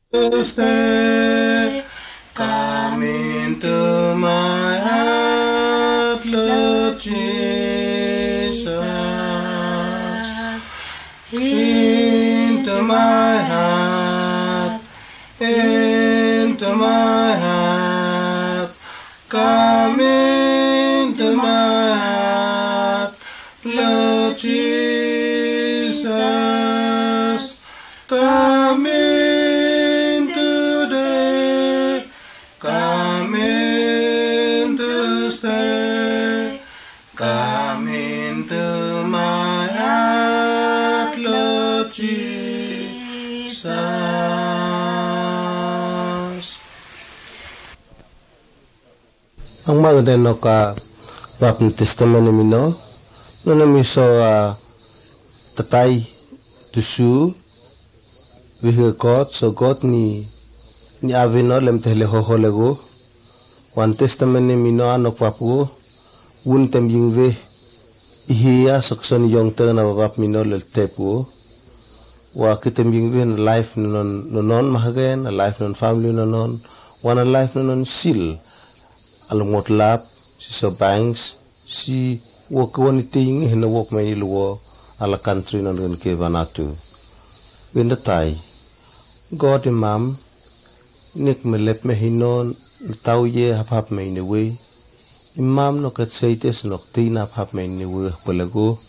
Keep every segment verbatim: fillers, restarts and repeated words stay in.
Stay. Come into my heart, Lord Jesus. Into my heart, into my heart. Come into my heart, Lord Jesus. Come in today, come in to stay, come into my heart, Lord Jesus. Ang maganda no ka Baptist Testament mi no, no na mi so, ah, tatai tusu, vihe God, so God ni, ni ave no lem tehle hoho lego. Wan Testament mi no ano papu, wun tem ying ve, ihia so kson yong te na bap mi no lel tepu. Wa kitem ying ve na life no non, no non mahagen, na life no non family no non, wa na life no non sil. Along mot lap, si so banks, si wok wani ting hena wok mai ni luo, ala country non gen ke vanatu. Wenda tai. God imam, nek me lep me hinon, tau ye hap hap me ine we. Imam no ket seites nok tina hap hap me ine we pelego.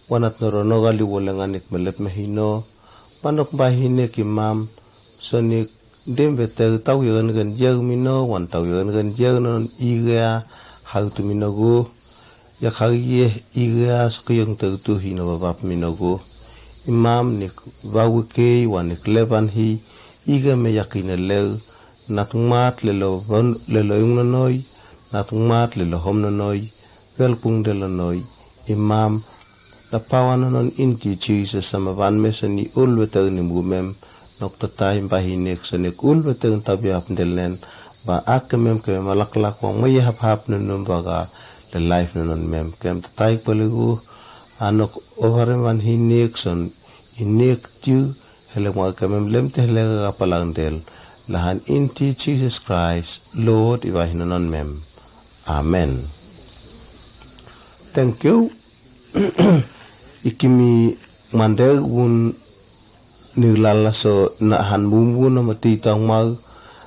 Wanat no rono gali wo lenga nek me lep me hino. Panok ba hinek imam, so nek dem ve te tau ye gen gen yeg mi no, wan tau ye gen gen yeg non igea, hau tu mi no go, ya kau ye igea, so ke yong te tu hi no babap mi no go. Imam nek vawe kei, wan nek levan hi, igea me yak ine leu, nat mat lelo von, lelo yung no noi, nat mat lelo hom no noi, vel kung delo noi, imam, la pawa no non inti Jesus sama van me so ni ul veteng ni mumem, nok tatai ba hinek so nek ul veteng tabi hap ndelen, ba ak kemem kemem alaklak wang meye hap hap nunum baga, le life no non mem, kem tatai pelegu, anok ovarem van hinek son, inek tiu, hele mwa kemem lem te hele ga palang del, lahan inti Jesus Christ, Lord, iba hino non mem. Amen. Thank you. Ikimi mande un ni lala so na han mumbu na mati tang mau.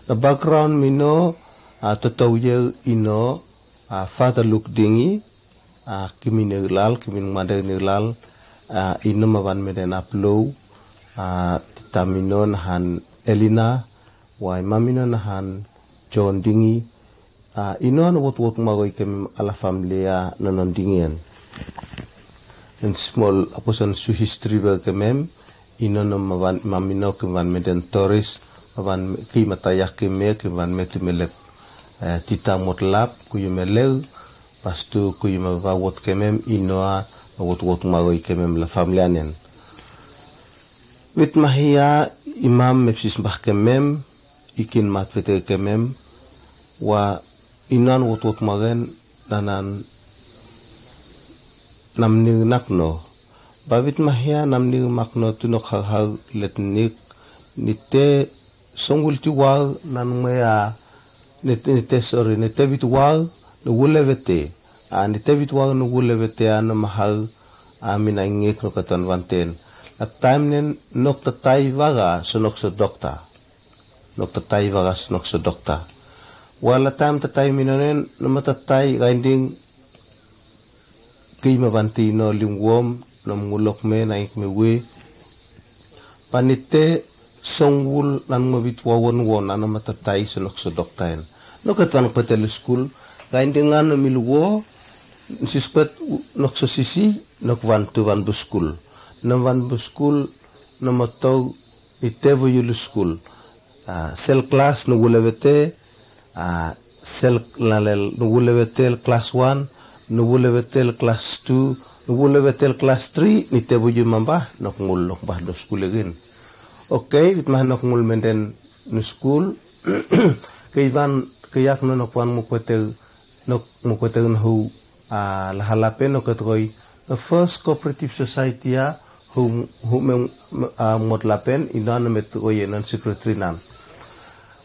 Na background mi no, ah, totou ye ino, ah, Father Luke Dingi, ah, kimi ni lal, kimi mande ni lal, ah, ino mavan meden aplo, ah, tita mi no na han Elina, wa imam mi no na han John Dingi, ah, ino na wot wot mago ikem ala family, ah, no non Dingi en. En small, apo son su history ba kemem, ino no mavan, imam mi no kevan meden toris, mavan ki matayak keme, kevan metu melep, eh, tita mot lap, kuyu meleu, pastu kuyu mava wot kemem, ino a, wot wot mago ikemem la family anen. Wit mahia imam mepsis bah kemem, ikin mat vete kemem, wa inan wot wot magen, nanan nam ni nak no. Ba wit mahia nam ni mak no tu nok hau hau let nik, nite songul ti wau nan mea, nite, nite sorry, nite wit wau, no wule vete. A nite wit wau no wule vete a no mahau, a mina ngek no katan vanten. La time nen nok tatai vaga so nok so dokta. Nok tatai vaga so nok so dokta. Wala time tatai mi no nen, no matatai gainding kei mavanti no limwom, no mulok me na ik me we. Panite songul nan mavit wawon won, ano matatai so nok so dokta en. No katan petel school, gainding ano milwo, sispet nok so sisi, nok van tu van bu school. Nam van bu school, nam atau ite bu yulu school. Ah, sel class no wule vete, ah, sel lalel no wule vete class one, no wule vete class two, no wule vete class three, nite bu yu mamba, nok mul nok bah do school again. Okay, wit mah nok mul menden no school, kei van, kei yak no nok van mukwete, nok mukwete no hu, ah, lahalapen no ketkoi, the first cooperative society a, hu, hu mem, ah, mot lapen, ino ano met koi non secretary nan.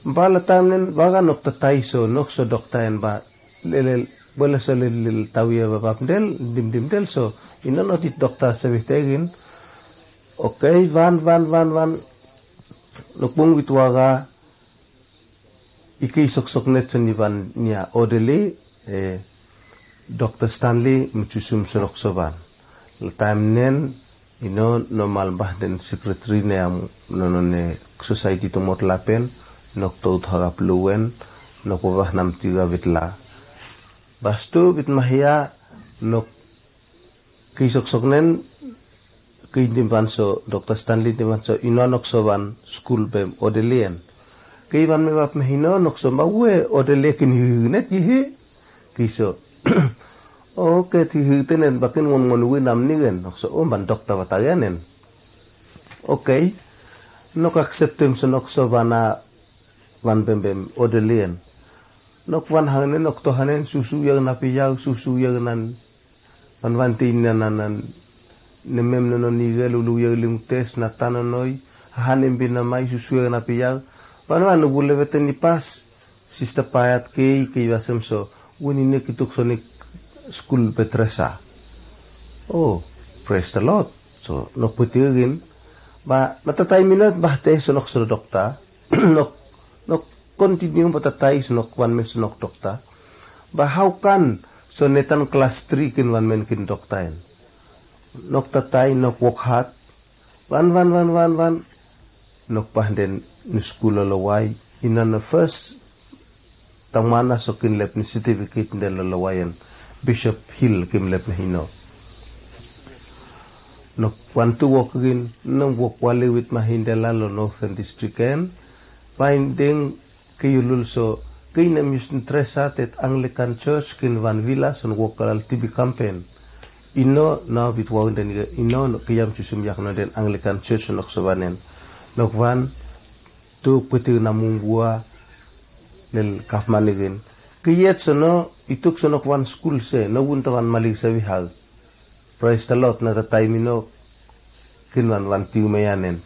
Ba la taem nen, waga nok tatai so, nok so dokta en ba lelel, bole so lelel tawi e ba bab del, dim dim del so, ino no tit dokta sebi tegin. Okei, wan, wan, wan, wan. Nok bung wit waga, ike isoksok net so ni wan nia odeli, eh, Dokta Stanley Mchusum so nok so wan. La taem nen, ino no mal bah den secretary ne am, no, no ne society tumot lapen, nok tou thagap luen, nok wawah nam tiga wit la. Bastu wit mahia, nok ke isoksok nen, ke dim wan so, Dokta Stanley dim wan so, ino nok so wan school bem odeli en. Ke wan me bab me hino, nok so ma we odeli kin hi net ihi. Ke so. Oke, ti hi tenen bakin ngon ngon wi nam ni gen, nok so, o, ban dokta wata gen en. Okei. Nok accept em so nok so wan a, wan bem bem odeli en. Nok wan hanen, nok to hanen, susu yag na piyag, susu yag nan. Wan wan ti nan nan nan. Ne mem no no nigel ulu yag lim tes na tano noi. Hanen bin na mai, susu yag na piyag. Wan wan no bule weten ni pas. Sister Payat kei, kei wasem so. Wini ne kituk so ni school Bethesda. Oh, praise the Lord. So, nok putirin. Ba, na tatai minot ba te so nok so dokta. Nok, nok continue ba tatai so nok wan me so nok dokta. Ba how can so netan class three kin wan men kin dokta en. Nok tatai, nok work hard. Wan, wan, wan, wan, wan. Nok bah den ni school lo lawai. Ina na first tamana so kin lep ni certificate den lo lawai en. Bishop Hill kim lep ni hino. Nok wan tu work gin, no work wali wit ma hindela lo Northern District en. Finding ke yulul so, ke inem yus ni tresa tet Anglican Church kin wan villa son work kalal T B campaign. Ino na wit wang den ino no ke yam susum yak no den Anglican Church nok so wanen. Nok wan tu peti na mung bua lel kafman igin. Ke yet so no ituk so nok wan school se, no wun ta wan malik sa wihag. Praise the Lord, na tatai mi no kin wan wan tiu meyanen.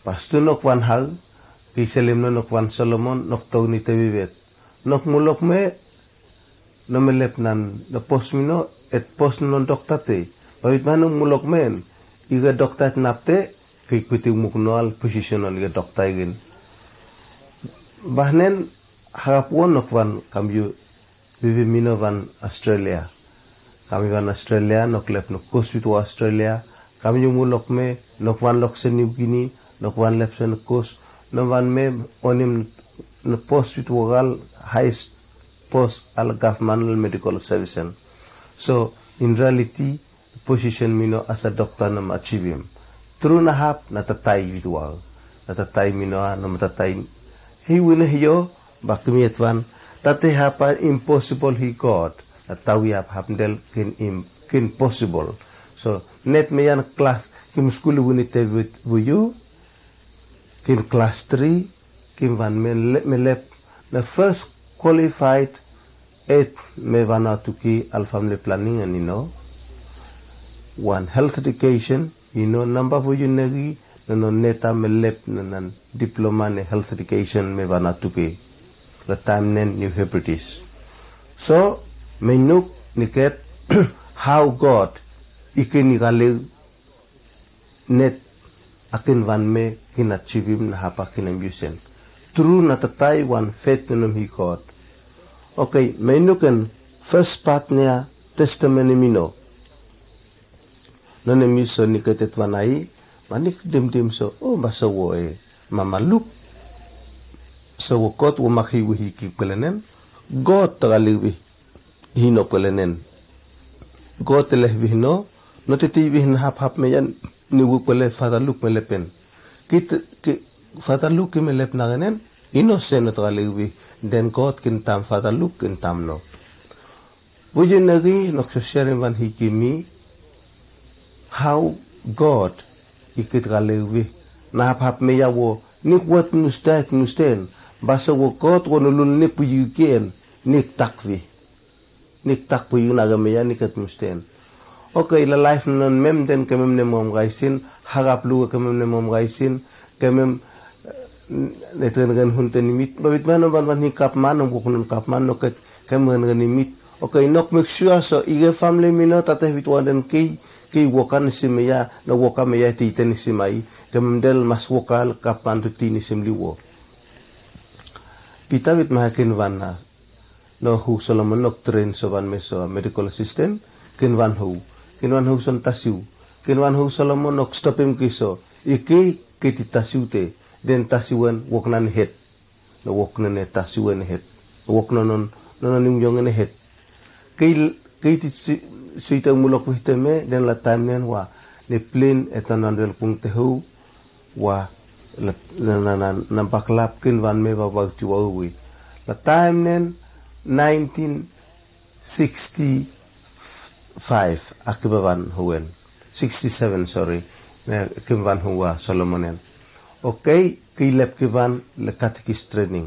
Pastu nok wan hag, ke iselem no nok wan Solomon, nok tau ni te wiwet. Nok mulok me, no melep nan, no post mi no, et post non dokta te. Pawit ma no mulok men, iga dokta et nap te, ke ikuti muk noal position non iga dokta igin. Bahnen, hagap won nok wan kambiu Wiwi mi no wan Australia. Kami wan Australia, nok lep no kos wit wa Australia. Kami yung mulok me, nok wan lok se New Guinea, nok wan lep se no kos, no wan me onim no post wit wa gal highest post al government medical service en. So, in reality, position mi no as a doctor no ma achieve im. True na hap na tatai wit wa. Na tatai mi no a, no ma tatai. Hi wina hiyo, bak mi et wan, tate hapa impossible hi God. Na tawi hap hap del kin im, kin possible. So, net me yan class, kim school wini te wit wuyu, kin class three, kim wan men le, me lep, na first qualified et me wan atuki al family planning and you know, one health education, you know, number for you negi, no, no, neta me lep, no, nan diploma ne health education me wan atuki. La time nen New Hebrides. So, me nuk niket, how God, ike ni gale net akin wan me kin achieve im na hapa kin ambition. True na tatai wan faith no nom hi God. Okay, me nuk en first part nia testimony mi no. No ne mi so ni ketet wan ai, ma nik dim dim so, o ba so wo e, mama luk. So wo kot wo mak hi wi hi ki pelenen, God ta gale wi hi no pelenen. God te leh wi hi no, no te ti wi hi na hap hap me yan, ni wu pele Father Luke me lepen. Kit, ki, Father Luke me lep na genen, ino se no ta gale wi, den God kin tam Father Luke kin tam no. Wuyu nagi nok so sharing wan hi ki mi, how God ikit gale wi. Na hap hap me ya wo, nik wat nustait nusten, basa wo God wo nulul nik puyu kien, nik tak wi. Nik tak puyu na ga me ya nik et nusten. Okay, la life non mem den ke mem ne mom gaisin, hagap lu ke mem ne mom gaisin, ke mem, eh, Netengen hun te nimit, ba wit mano ban ban hi kapman, no woknon kapman, no ket kemgengen nimit. Okay, nok make sure so ige family mi no tate wit wanden kei, kei wokan isi meya, no woka meya te iten isi mai, kemdel mas wokal kapman tu ti nisim liwo. Pita wit maha ken wan na, no hu Solomon nok train so wan me so medical assistant, ken wan hu, ken wan hu son tasiu, ken wan hu Solomon nok stopim ki so, ike, keti tasiu te, den tasiwen woknan het. No woknen e tasiwen het. Woknonon, nonon imyongen het. Kei, kei ti si, si te mulok wihte me, den la time nen wa, ne plane e tanan del pung te hu, wa, la, na, na, na, na baklap ken wan me wa wa ti wa wi. La time nen, nineteen sixty-five, aki ba wan huen. Sixty-seven, sorry. Ne, ken wan hu wa Solomon en. Okay, kei lep ki wan le catechist training.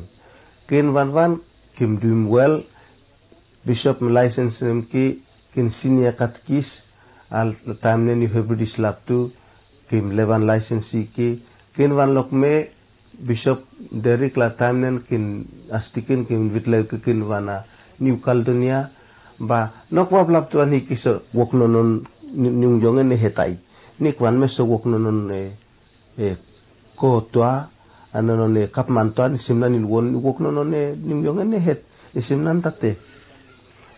Ken wan wan, kim duim well, Bishop me license nem ki, ken senior catechist, al time nen New Hebrides lap tu, kim lewan license ki, ken wan lok me, Bishop Derrick la time nen ken astikin ken witle ki ken wan a New Caledonia, ba, nok wa blap tu an hi ki so, woknonon, ni, ni yongen ne hetai. Nik wan me so woknonon ne, e, ko tua, a nonon e kapman tua, ni simnan il won, ni woknonon e, ni yongen ne het, ni simnan tate.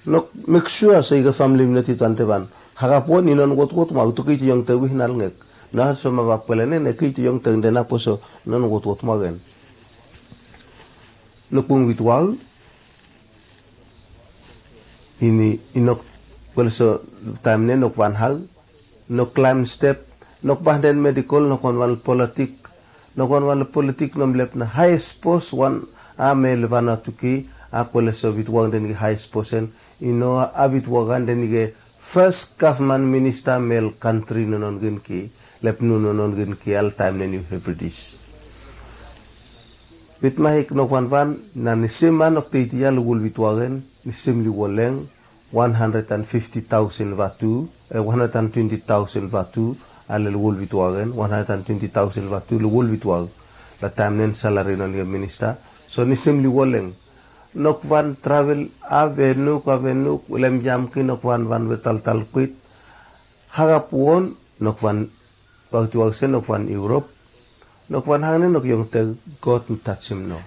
Nok make sure so ige family mi no ti tuan te wan. Hagap won inon wot wot ma utu kei ti yong te wih nal ngek. Na so ma wa pwele ne, ne kei ti yong te nde na po so non wot wot ma gen. Nok pung wit wau. Ini inok pwele so time ne nok wan hau. Nok climb step, nok bah den medical, nok wan wan politik, nok wan wan politik nom lep na highest post wan a mel wan a tuki, a kwele so wit wang den ige highest post en, ino a wit wang den ige first government minister mel country no non gen ki, lep nu no non gen ki al time ne New Hebrides. Wit mahik nok wan wan, na nisim man nok te iti al wul wit wangen, nisim li woleng, one hundred and fifty thousand watu, eh, one hundred and twenty thousand watu, a le wol wit wangen, one hundred and twenty thousand watu, le wol wit wang. La time nen salary non ye minister. So nisim li woleng. Nok wan travel avenuk, avenuk, ulem jam ki nok wan wan we tal tal kwit. Hagap won, nok wan Waktu waktu se nok wan Europe, nok wan hangne nok yong te God mi touch him no.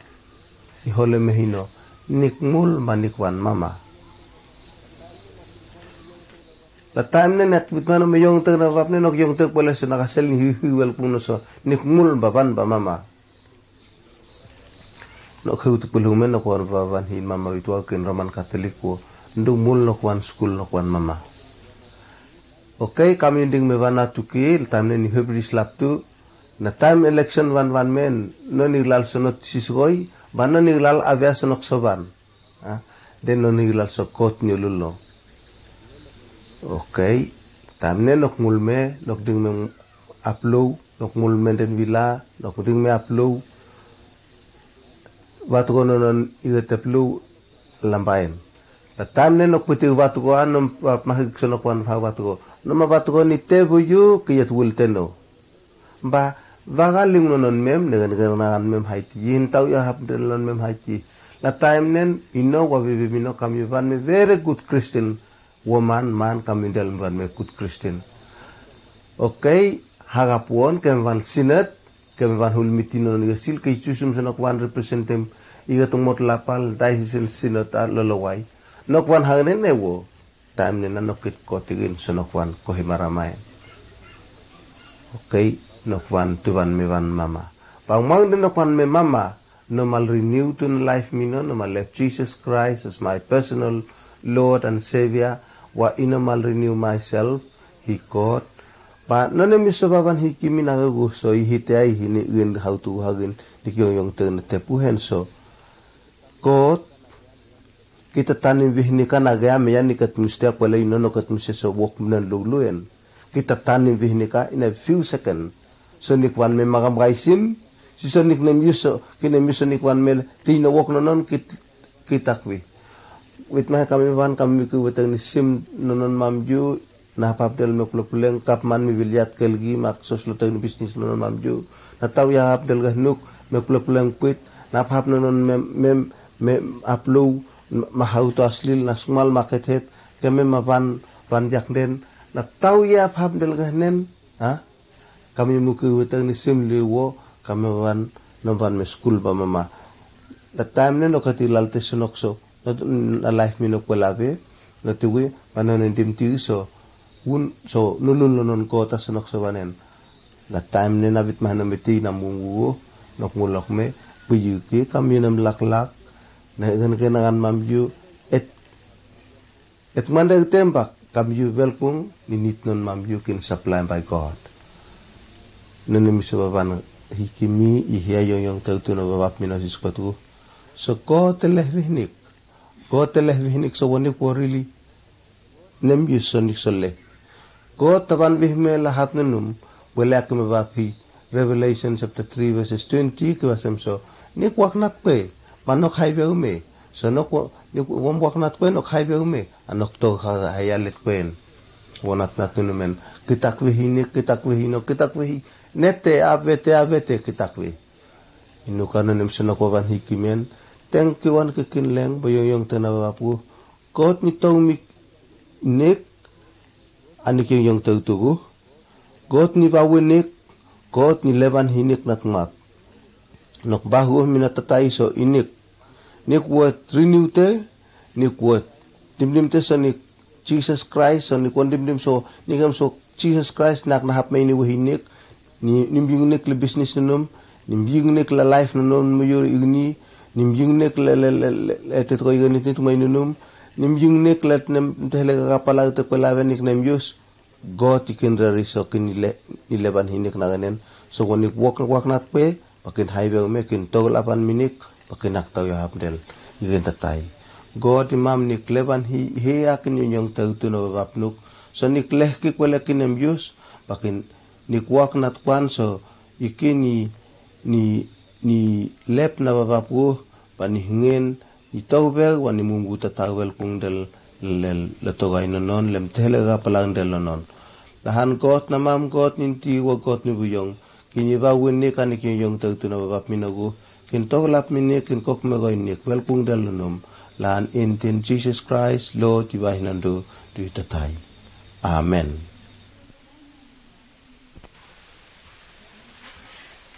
Ihole me hino, nik mul ma nik wan mama. La time ne nek bit mano me yong te na wap ne nok yong te pole se nakasel ni hihi wel pung no so, nik mul ba wan ba mama. Nok heu tu pulung me nok wan ba wan hi mama wit wa ken Roman Catholic wo, ndu mul nok wan school nok wan mama. Okay, kami ding me wan atu ki, time ne ni hubris lap tu, na time election wan wan men, non iglal sonot sisgoi, ba non iglal avea sonok soban. Ah, den non iglal sokot ni lulo. Okay, time ne nok mul me, nok ding me aplo, nok mul me den vila, nok ding me aplo. Watugo non non iga teplo lambaen. La time ne nok piti watugo an nom mahik sonok wan watugo. Nom watugo ni tebu yu kiyet wul teno. Ba, waga ling non non mem, negen negen nagan mem haiti. Yin tau ya hap den non mem haiti. La time nen, ino wa vivi mino kami wan me very good Christian woman, man kami del wan me good Christian. Okay, hagap won, kem wan synod, kem wan hul mitin non igesil, ke isusum senok wan representem, igetung mot lapal, diocesan synod a lolowai. Nok wan hangne ne wo. Time ne na nok kit kotigin sonok wan kohi maramaen. Okay, nok wan tu wan me wan mama. Bang mang de nok wan me mama, no mal renew tu na life mino, no mal left Jesus Christ as my personal Lord and Savior, wa ino mal renew myself, hi God. Ba no ne miso ba wan hi kimi na go so hi te ai hi ni gen how to hagin, ni ki yong yong te na tepu hen so. God, kita tanim wih nika na gea meya ni katmus te akwela ino no katmus so wok mnen lugluyen. Kita tanim wih nika in a few second. So nik wan me magam gaisin, si so nik nem yuso, ki nem yuso nik wan me, ti ino wok no non kit, kitak wih. Wit mahe kami wan kami ku weteng ni sim no non mam ju, na hap hap del me kulo puleng, kap man mi wiliat kelgi, mak sos lo teng ni business no non mam ju. Na tau ya hap del gah nuk, me plepleng pwit, na hap nonon me, me, me aplu, ma hau to aslil, na smal ma kethet, ke me ma van, van yakden, na tauya hap delgehnen, ha? Kami muki weteng ni sim liwo, kami van, no van me skul ba mama. Na taem ne no kati lalte senok so, no, na laef mi no kwelave, no tiwi, ba no ne dim ti so, un, so, nulun lonon kota senok so banen. Na taem ne na bit mahno meti na mungu, nok mulok me, buyu ki, kami nem laklak, na gen gen angan mam yu, et, et mande tem bak, kami yu welkung, ni nit non mam yu kin supply by God. Nene mi so baban hikimi, i hia yong yong tau tu no babap mi no sis kotu. So God te leh vihnik. God te leh vihnik so wonik worili. Nem yu so nik so leh. God taban vih me lahat nenum. Bwele ak me bap hi. Revelation chapter three verses twenty ke wasem so. Nik waknat kwe. Ma nok hai veu me. So nok wo-, nik wom waknat kwe nok hai veu me. Anok to ha, haya let kwen. Wonat nat nunu men. Kitak vehi nik, kitak vehi nok, kitak vehi. Nete, avete, avete, kitak vehi. Inu kano nem senok wawan hiki men. Teng kiwan ke kin leng, bo yong yong tena wapu. God ni tong mi nik, anik yong yong tau tugu. God ni wawe nik, God ni leban hi nik nat mat. Nok bahu mi na tatai so inik. Nik wot renew te, nik wot dimdim te so nik Jesus Christ, so nik won dimdim so, nik em so Jesus Christ, nak na hap me ini wehi nik, ni, nim yung nik le business nunum, nim yung nik le life nunum, muyur igni, nim yung nik le, le, le, le, le, tet ko igni tit mai nunum, nim yung nik le nem te le kapala te kwela ve nik nem yus. God ikin rari so kin ile, ileban hinik na ganen. So won ik wok, wok nat kwe, bakin hai beu me kin togol apan minik, bakin ak tau ya hapdel, ikin tatai. God imam nik leban hi, hi akin yun yong tau tu no babap nuk. So nik leh ki kwele kin em yus, bakin nik wok nat kwan so, ikin ni, ni, ni lep na babap gu, ba ni hingen, ni tau beu, wan ni mum gu ta tau bel kung del, le, le togai nonon, lem tele ga palang del nonon. Lahan God na mam God ninti wa God ni buyong, kini ba win ni kani ki yong tau tu na babap mi nogu, kin tau lap mi ni, kin kok me goi ni, bel kung del nonom. Lahan in tin Jesus Christ, Lord, iwa hinandu, du tatai. Amen.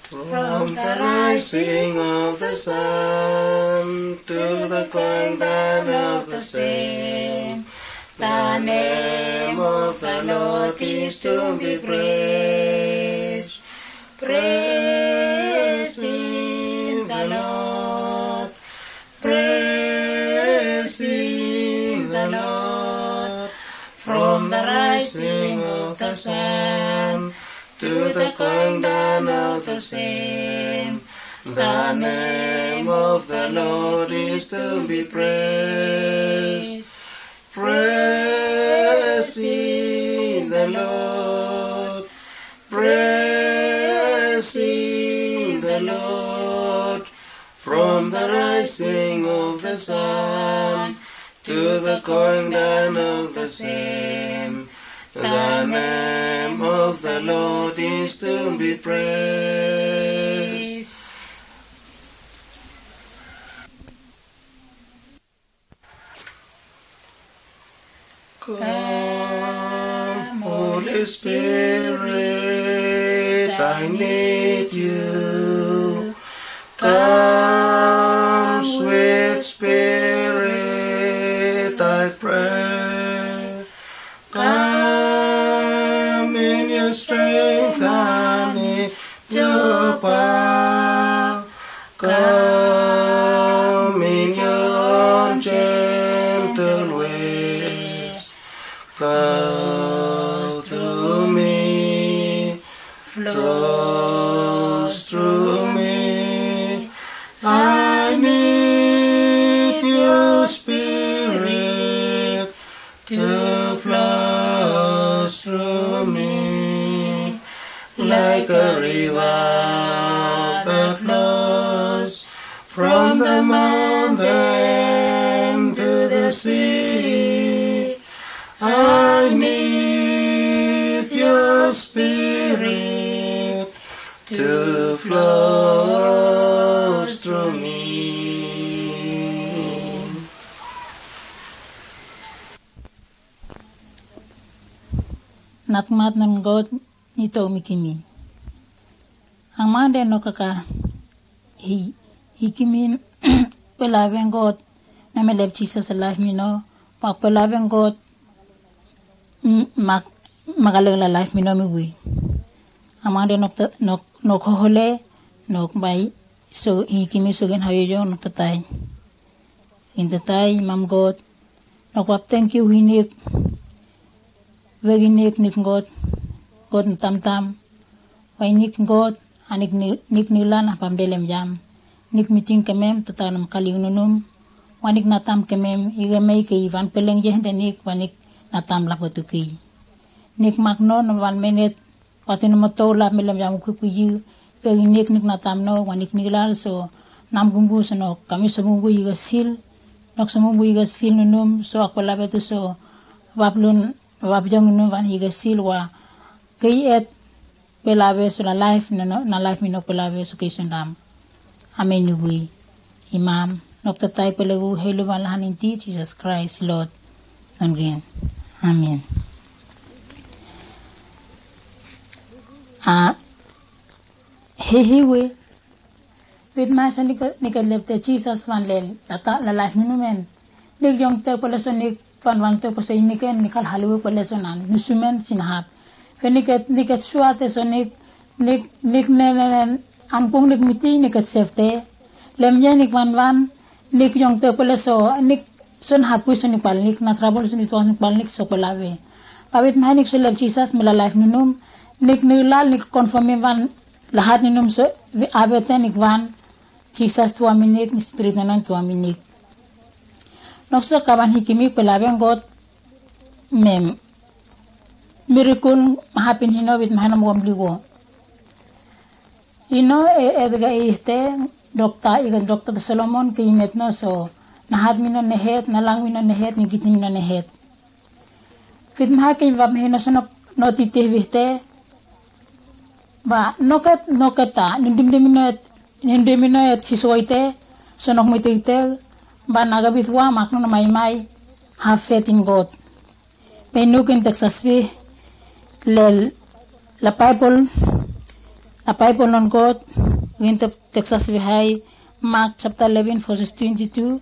From the rising of the sun to the going down of the same, the name of the Lord is to be praised. Praise in the Lord. Praising the Lord, from the rising of the sun to the going down of the same. The name of the Lord is to be praised. Praising the Lord, praising the Lord, from the rising of the sun to the going down of the same, the name of the Lord is to be praised. Come, Holy Spirit, I need you. Come, sweet Spirit, I pray. Come in your strength and in your power. Come in your own gentle ways. Go through me, flows through me. I need your spirit to flow through me like a river that flows from the mountain to the sea. I need your spirit to flow Natmat non God ni to mi kimi. Ang mande no kaka hi hi kimi pela ven God na me lep Jesus life mi no pa pela ven God mak makaleng la life mi no mi wi. Amang de nok ta- nok nok hohole nok bai so hi kimi so gen hayo yo nok tatai. In tatai mam God nok wap thank you hinik. Wegi nik nik God God tam tam. Wai nik God anik nik nilan apam delem jam. Nik miting kemem tatai nam kaling nunum. Wanik natam kemem iga mei ke ivan peleng jeh denik wanik natam lapotuki. Nik mak no no wan menet watu no moto lap melem jam kuku yu. Pegi nik nik natam no wanik nik lal so nam gumbu so no kami so mumbu iga sil. Nok so mumbu iga sil nunum so akwa labetu so wap lun wap jong nunum wan iga sil wa kei et pelabe so la life no no na life mi no pelabe so kei so dam. Amen nubui. Imam nok tatai pelegu helu wan lahan inti Jesus Christ Lord. Nongin. Amen. A hehiwe wit maso nika nika lepte Jesus wan lel lata la life minumen. Nik yong te peleso nik wan wan te peleso iniken nikal halu peleso nan nusumen sinahap. Pe niket niket suate so nik nik nik ne ne ne ampung nik miti niket sefte. Lem ye nik wan wan nik yong te peleso nik son hapui so nik pal nik na trouble so nik tuan nik pal nik so pelawe. Pawit mahanik so lem Jesus mila life nunum nik nilal nik confirm wan lahat nunum so abete nik wan. Jesus tuaminik ni spirit nanan tuaminik. Nokso kaban hikimi pelaben God mem. Mirikun mahapin hino wit mahanam gom ligo. Ino e edga ihte dokta igan dokta Solomon ke imet no so nahat mino nehet nalang mino nehet ni gitni mino nehet. Fit maha ke iwap mehino so no titih wihte. Ba noket noket ta nindimdimino et nindimino et sisoite. So nok mitigte ba naga bit wa mak no maimai. Have faith in God. Penuk in Texas wi lel la Bible la Bible non God. Gin Texas wi hai Mark chapter eleven verses twenty-two.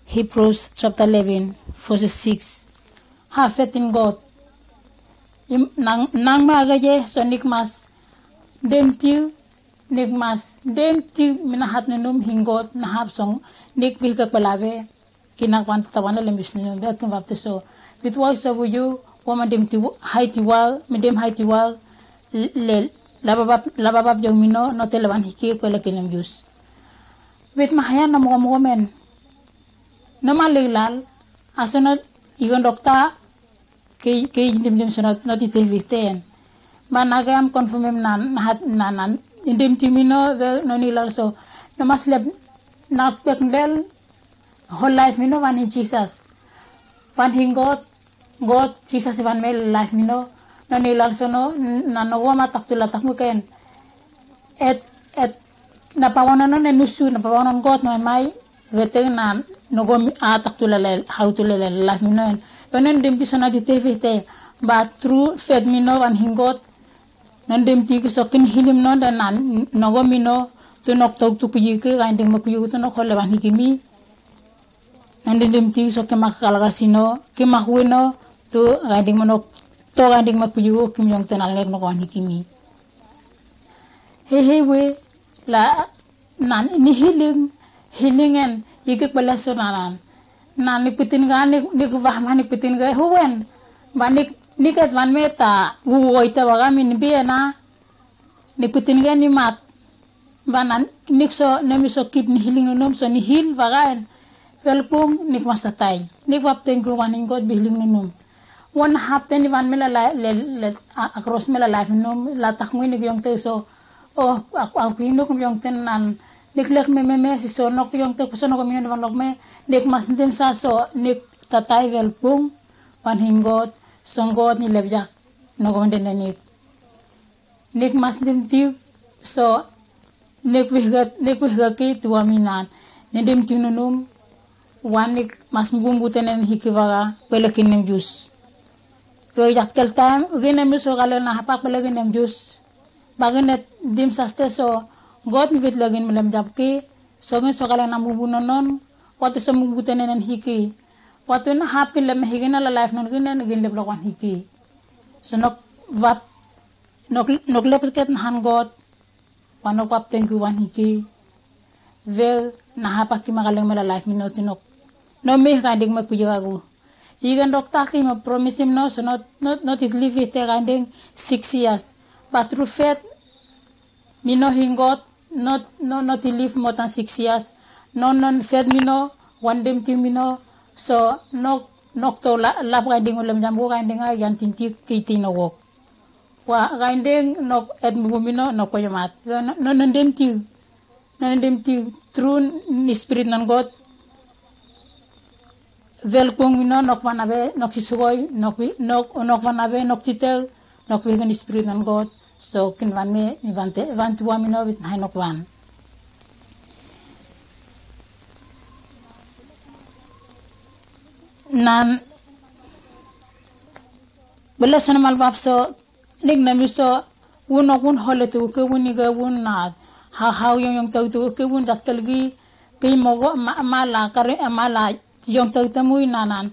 Hebrews chapter eleven verses six. Have faith in God. Nang nang ma agaje so nik mas dem tiu nik mas dem tiu minahat nunum hingot nahap song nik bihkak pelabe. Kinak wan tawana lembis nunum be kin wapte so bitwa so buyu wama dem tiu hai tiwa me dem hai tiwa. Lel lababab lababab jong mino no telewan hiki kwele kinem jus. Wit mahaya na mogo mogo men. No ma lilal asonot igon dokta. Kei kei dim dim sonot noti te witen. Ba nagam confirm em nan nahat nanan indim timino we no nilal so. No mas lep nak pek lel. Whole life mino wan in Jesus. Wan hingot God Jesus wan me life mino. No nilal so no na no goma tak tula tak muken. Et et na pawanan no ne nusu na pawanan God no mai. Weteng na no gomi atak tulele hau tulele life mino en. Penen dem ti sona di te fete ba true faith mino wan hingot. Nan dem ti ki sokin hilim no dan nan no gomi no. Tu nok tok tu kuyuke gainding ma kuyuke tu nok hole wan hikimi. Nan dem ti ki sokin mak kalakasino ki mak wino tu gainding ma nok to gainding ma kuyuke kim yong tenal ngek nok wan hikimi. Hehe we la nan ni healing. Healing en ikik peleso nanan. Nan ni pitin ga ni ni wahma ni pitin ga huwen. Ba ni ni ket wan meta wu woite waga min biena. Ni pitin ga ni mat. Ba nan ni so nemi so kip ni healing nunum so ni heal waga en. Welpung ni masta tai ni wap tengku wan ingot bi healing nunum. Wan hap teni wan mela la le le akros mela life nunum la tak ngui ni yong te so. Oh aku aku inuk yong ten nan nik lek me me me si so nok yong te kuso nok mino wan lok me nik mas ntem sa so nik tatai welpung. Wan hingot songot ni lebjak nok mende nik nik mas ntem tiu so Nek wihga, nek wihga ki tuwa mi nan. Nendem ting nunum, wan nek mas mugum guten en hiki waga, pele kin nem jus. Tuwa jat kel taem, gin nem jus so gale na hapak pele gin nem jus. Ba gin ne dim saste so, God mi wit le gin melem jab ki, so gin so gale na mugum nonon, watu so mugum guten en hiki. Watu na hap kin lem hiki na la life non gin en gin lem lok wan hiki. So nok wap, nok, nok lep ket na han God, Wa nok wap thank you wan hiki. Wel na hapa ki makaleng mela life mi no tinok. No mi ka dik me kuja agu. Igan dokta ki ma promise him no, so not, not, not it live it te gandeng six years. But through faith, mi no hingot, not, no, not it live more than six years. No, no, faith mi no, wan dem ting mi no. So, nok, nok to la, lap gandeng ulem jam go gandeng a yan tin tik ki tin no wok. Wa gandeng nok et mugu mi no, nok koyo mat. No, no, no dem tiu. No, no dem tiu. True ni spirit non God. Wel kung mi no, nok wan abe, nok sisugoi, nok wi, nok, nok wan abe, nok titel, nok wi gan spirit non God. So, kin wan me, ni wan te, wan tuwa mi no, wit hai nok wan. Nan, bela sana mal wap so, Nik na mi so, un ok un hole tu ke un ni ke un na. Ha, ha, yong, yong, tau tu ke un dat tel gi, ke mogo, ma, mala, kare, mala, yong, tau temu na, na,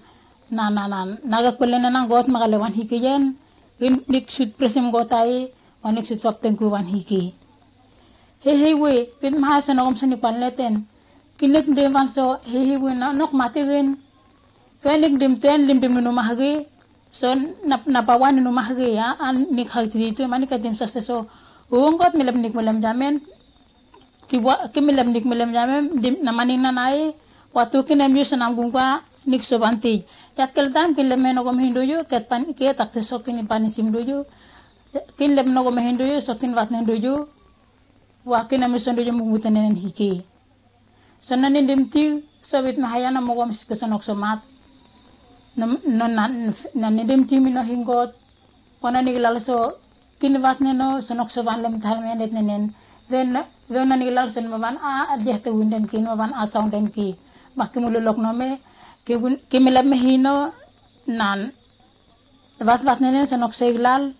na, na, na, na, ga kwele na, na, God, ma, kale wan hiki yen. Nik should presem God ai, wan nik should wap thank you wan hiki. He, he, we, pit ma so na gom so ni kwal neten. Kinek de wan so, he, he, we, na, nok mate gen. Tuen lik dim, tuen lim dim nunu mahagi. So, nap, napa wan nunu mahagi ya, an nik hag titi tu, mani ka dim sase so. Unggot milem nik milem jamen. Ki wa, ki milem nik milem jamen, dim, namani nanai. Watu ki nem yus nam gungwa, nik so banti. Yat kel dam ki lem no gom hindu yu, ket pan, ke tak te so ki ni pani sim du yu. Ki lem no gom hindu yu, so ki wat hindu yu. Wa ki nem yus hindu yu mugutenen hiki. So na nindem tiu, so wit mahaya na mogom spe so nok so mat. No, no na, na nindem tiu mi no hingot. Wana ni lal so kin wat ne no, so nok so wan lem thal menet nenen. Wen, wen na ni lal so ma wan a, a jeh te winden ki, ma wan a sounden ki. Ma ki mulu lok no me, ki win, ki me lem me hino, nan. Wat wat nenen so nok so iglal.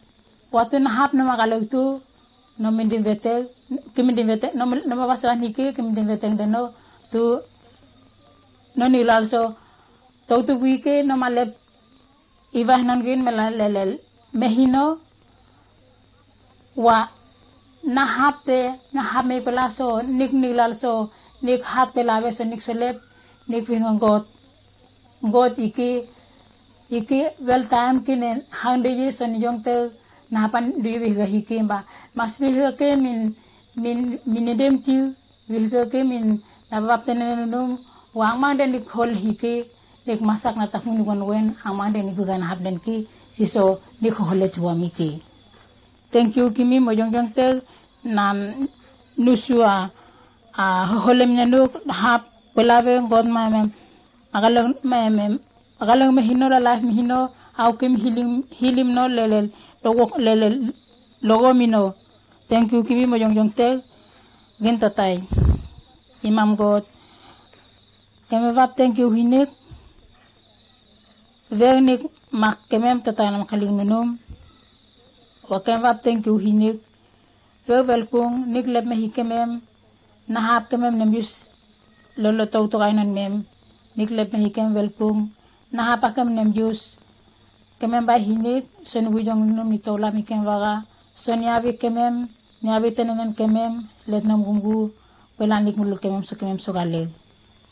Watu na hap no ma galeu tu. No mindin weteg, ki mindin weteg, no, no ma wasan hiki, ki mindin weteg deno, tu, no ni lal so, tau tu wike, no ma lep, iwah non gin mela lelel, mehino, wa, na hap te, na hap me pela so, nik ni lal so, nik hap pela we so, nik so lep, nik wi ngon God. God iki, iki wel time kinen hang de ye son yong te na pan de wihga hiki ba. Mas wihga ke min, min, min dem ti wihga ke min na bab tene nunum wang mang den dik hol hiki, dik masak na tak muni wan wen, ang mang den dik wihga na hap den ki, si so dik hol le tuwa mi ki. Thank you kimi mo jong jong te nan nusua, a, holem nyanuk hap pelawe God ma mem. Agaleng me, me, agaleng me hino la life me hino, au kim hilim, hilim no lelel, logo, lelel, logo mi no. Thank you kimi mo jong jong te, gin tatai. Imam God. Keme wap thank you hinik. Weng nik mak kemem tatai nam kaling nunum. Wa keme wap thank you hinik. Weng welkung nik lep me hi kemem. Na hap kemem nem yus lolo tau to kainan mem. Nik lep me hi kemem welkung. Na hap a kemem nem yus. Kemem ba hinik. Son wujong nunum ni tau lam hi kemem waga. Son yawi kemem. Yawi tenenen kemem. Let nom gumgu. Pela nik mulul kemem so kemem so gale.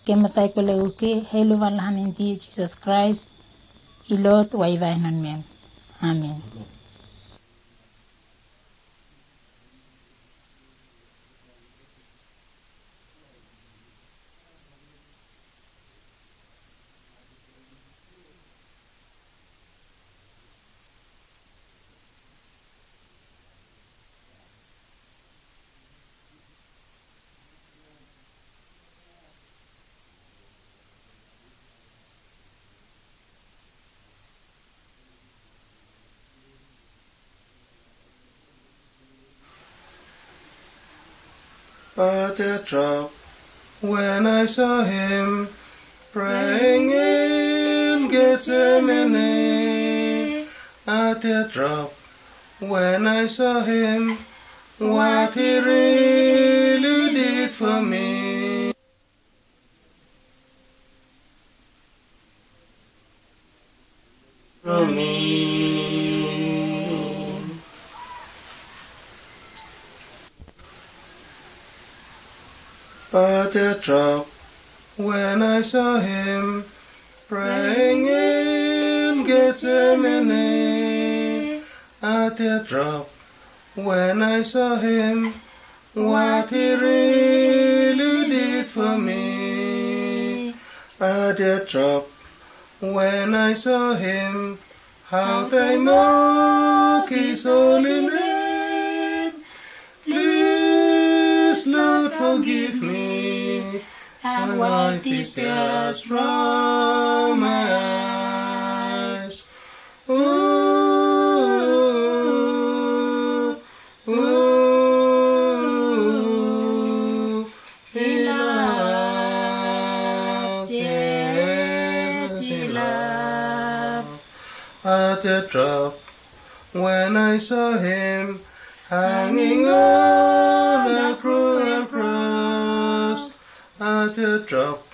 Kemem tai pele uke, helu wan lahan inti Jesus Christ, ilot wa iwai non mem. Amen. At the drop, when I saw him praying in Gethsemane, at the drop, when I saw him, what he really did for me. From me. At the drop, when I saw him praying in Gethsemane, at the drop, when I saw him, what he really did for me. At the drop, when I saw him, how they mock his holy name. Please, Lord, forgive me and wipe these tears from my eyes. Ooh, ooh, he laughs, yes, he laughs. At the drop, when I saw him hanging on a cruel cross, at the drop,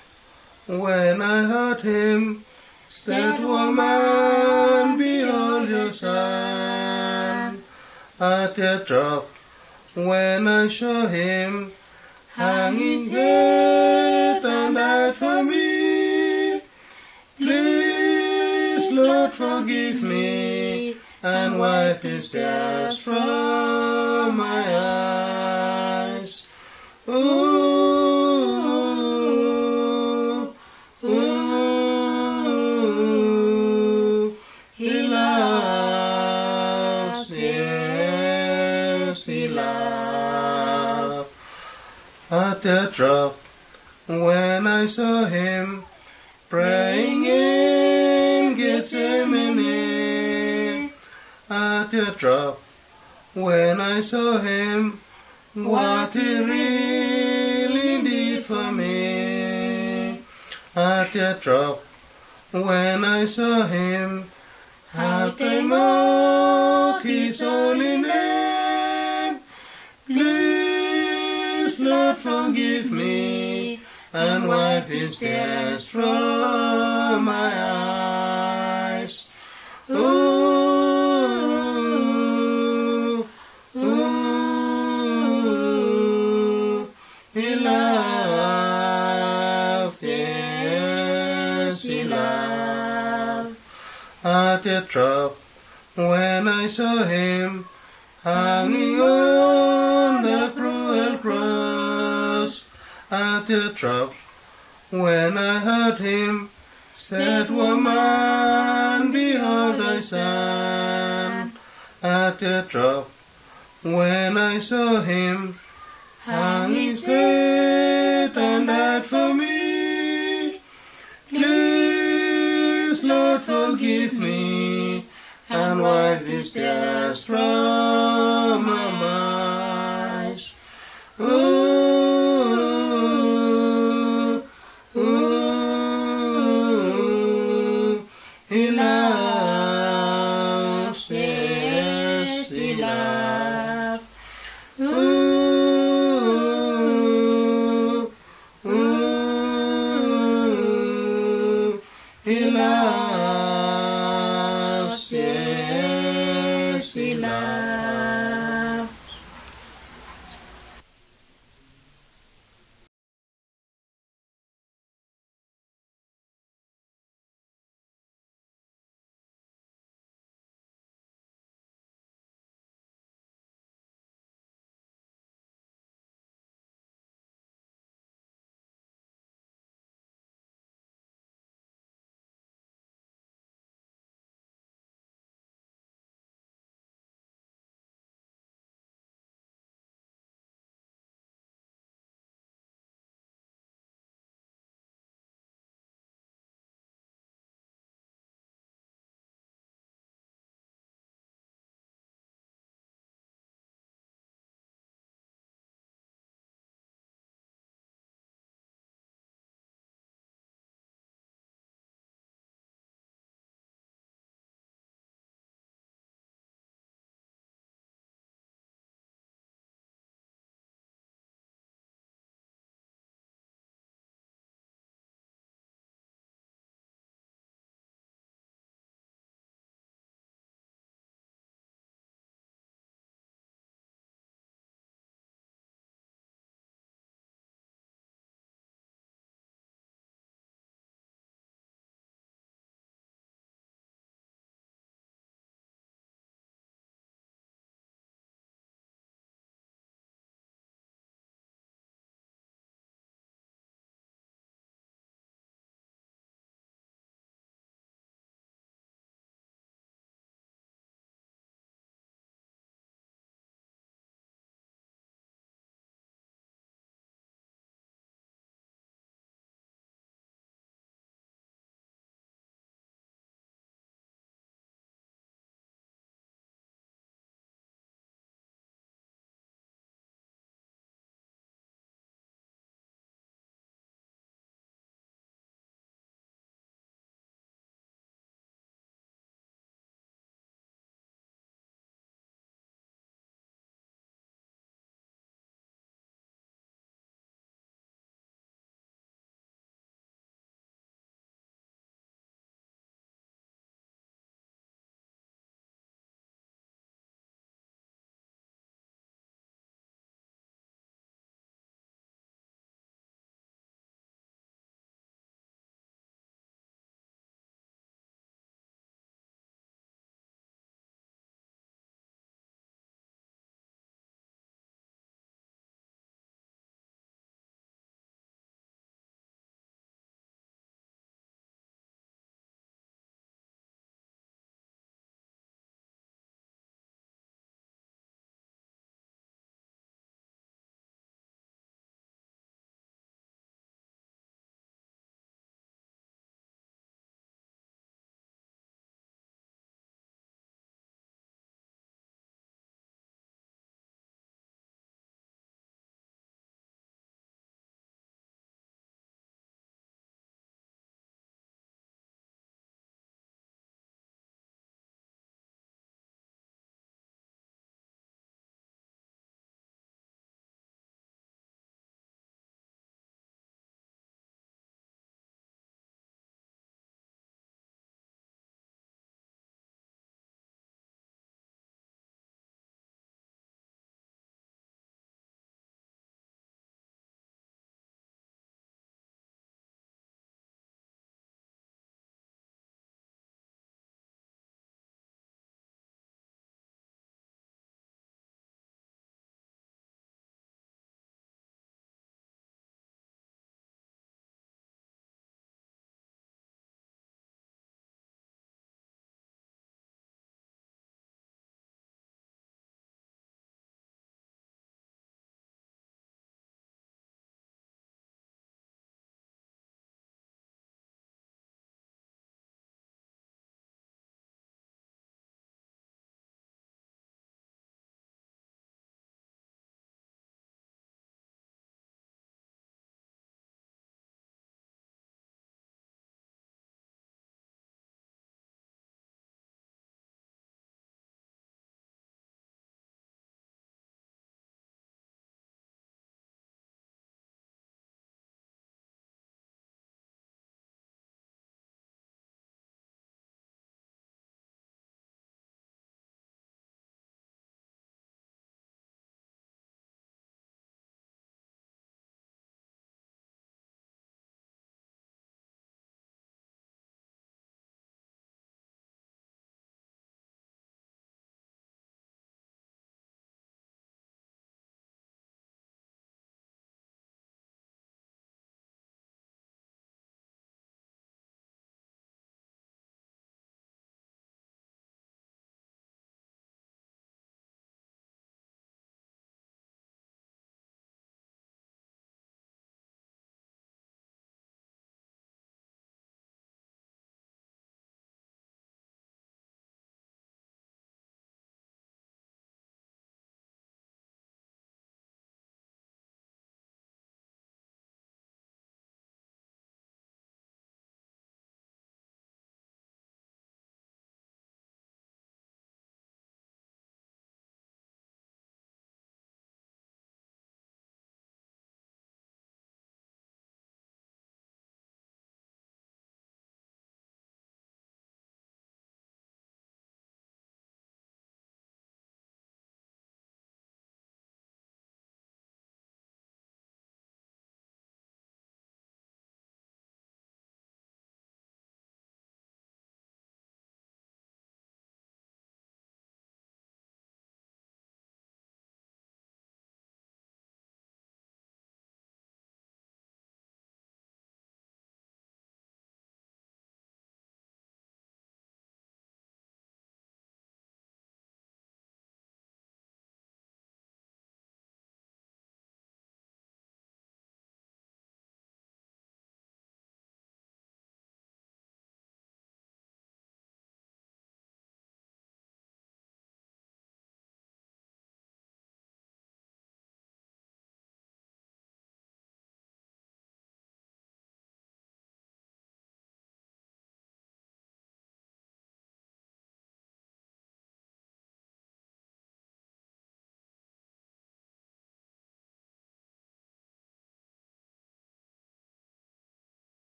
when I heard him said, "Woman, behold your son." At the drop, when I saw him hang his head and died for me, please, Lord, forgive me and wipe these tears from my eyes. Ooh, ooh, he laughs, yes, he laughs. At the drop, when I saw him praying in Gethsemane, at the drop, when I saw him, what he really did for me. At the drop, when I saw him, how they mock his holy name. Please, Lord, forgive me and wipe these tears from my eyes. Ooh, ooh, he laughs, yes, he laughs. At the drop, when I saw him hanging on the cruel cross, at the drop, when I heard him said, "Woman, behold thy son." At the drop, when I saw him hang his head and died for me, please, Lord, forgive me and wipe these tears from my eyes. Ooh, ooh, he laughs, yes, he laughs. Ooh, ooh, he laughs.